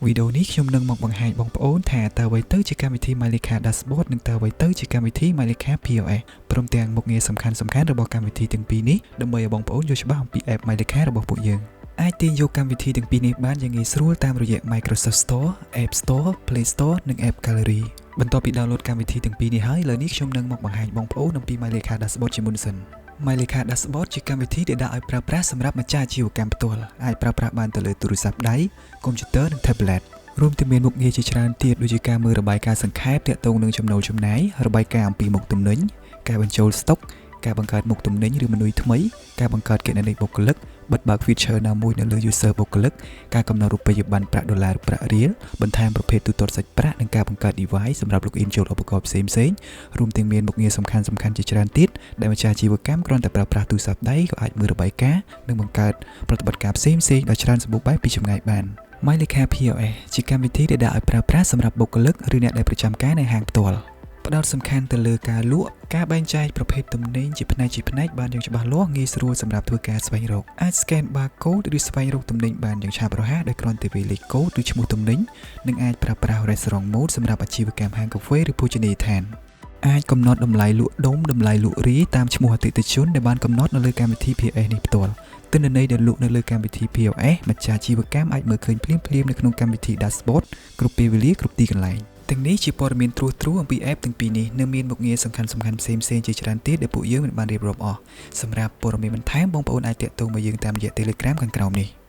វីដេអូនេះខ្ញុំនឹងមកបង្ហាញបងប្អូនថាតើអ្វីទៅជាកម្មវិធី Mylekha Dashboard និងតើអ្វីទៅជាកម្មវិធី Mylekha POS ព្រមទាំងមុខងារសំខាន់ៗរបស់កម្មវិធីទាំងពីរនេះដើម្បីឲ្យបងប្អូនយល់ច្បាស់អំពី app Mylekha របស់ពួកយើងអាចទាញយកកម្មវិធីទាំងពីរនេះបានយ៉ាងងាយស្រួលតាមរយៈ Microsoft Store, App Store, Play Store និង App Gallery។ បន្ទាប់ពី download កម្មវិធីទាំងពីរនេះហើយឥឡូវនេះខ្ញុំនឹងមកបង្ហាញបងប្អូនអំពី Mylekha Dashboard ជាមុនសិន។ Mylekha Dashboard ជាកម្មវិធីដែលដាក់ឲ្យប្រើប្រាស់សម្រាប់ម្ចាស់អាជីវកម្មផ្ទាល់អាចប្រើប្រាស់បានទៅលើទូរស័ព្ទដៃ កុំព្យូទ័រនិង tablet រួមទាំងមានមុខងារជាច្រើនទៀតដូចជាការមើលរបាយការណ៍សង្ខេបទាក់ទងនឹងចំណូលចំណាយរបាយការណ៍អំពីមុខទំនិញការបញ្ចូលស្តុកការបង្កើតមុខទំនិញឬមនុយថ្មីការបង្កើតគណនីបុគ្គលិកបិទបើក feature ណាមួយនៅលើ user បុគ្គលិកការកំណត់រូបិយប័ណ្ណប្រាក់ដុល្លារឬប្រាក់រៀលបន្ថែមប្រភេទទូទាត់សាច់ប្រាក់និងការបង្កើត device សម្រាប់ login ចូលឧបករណ៍ផ្សេងៗរួមទាំងមានមុខងារសំខាន់ៗជាច្រើនទៀតដែលម្ចាស់អាជីវកម្មគ្រាន់តែប្រើប្រាស់ទូរស័ព្ទដៃក៏អាចមើលរបាយការណ៍និងបង្កើតប្រតិបត្តិការផ្សេងៗដ៏ច្រើនសម្បូរបែបពីចម្ងាយបាន។ Mylekha POS ជាកម្មវិធីដែលដាក់ឲ្យប្រើប្រាស់សម្រាប់បុគ្គលិកឬអ្នកដែលប្រចាំការនៅហាងផ្ទាល់ផ្ដោតសំខាន់ទៅលើការលក់ការបែងចែកប្រភេទទំនិញជាផ្នែកជាផ្នែកបានយ៉ាងច្បាស់លាស់ងាយស្រួលសម្រាប់ធ្វើការស្វែងរកអាច scan barcode ឬស្វែងរកទំនិញបានយ៉ាងឆាប់រហ័សដោយគ្រាន់តែវាយលេខកូដឬឈ្មោះទំនិញនិងអាចប្រើប្រាស់ restaurant mode សម្រាប់អាជីវកម្មហាងកាហ្វេឬភោជនីយដ្ឋានអាចកំណត់តម្លៃលក់ដុំតម្លៃលក់រាយតាមឈ្មោះអតិថិជនដែលបានកំណត់នៅលើកម្មវិធី POS នេះផ្ទាល់ទិន្នន័យដែលលក់នៅលើកម្មវិធី POS ម្ចាស់អាជីវកម្មអាចមើលឃើញភ្លាមៗនៅក្នុងកម្មវិធី Dashboard គ្រប់ពេលវេលាគ្រប់ទីកន្លែងទាំងនេះជាព័ត៌មានត្រួសត្រាសអំពី app ទាំងពីរនេះនៅមានមុខងារសំខាន់ៗផ្សេងៗជាច្រើនទៀតដែលពួកយើងមិនបានរៀបរាប់អស់សម្រាប់ព័ត៌មានបន្ថែមបងប្អូនអាចទាក់ទងមកយើងតាមរយៈ Telegram ខាងក្រោមនេះ។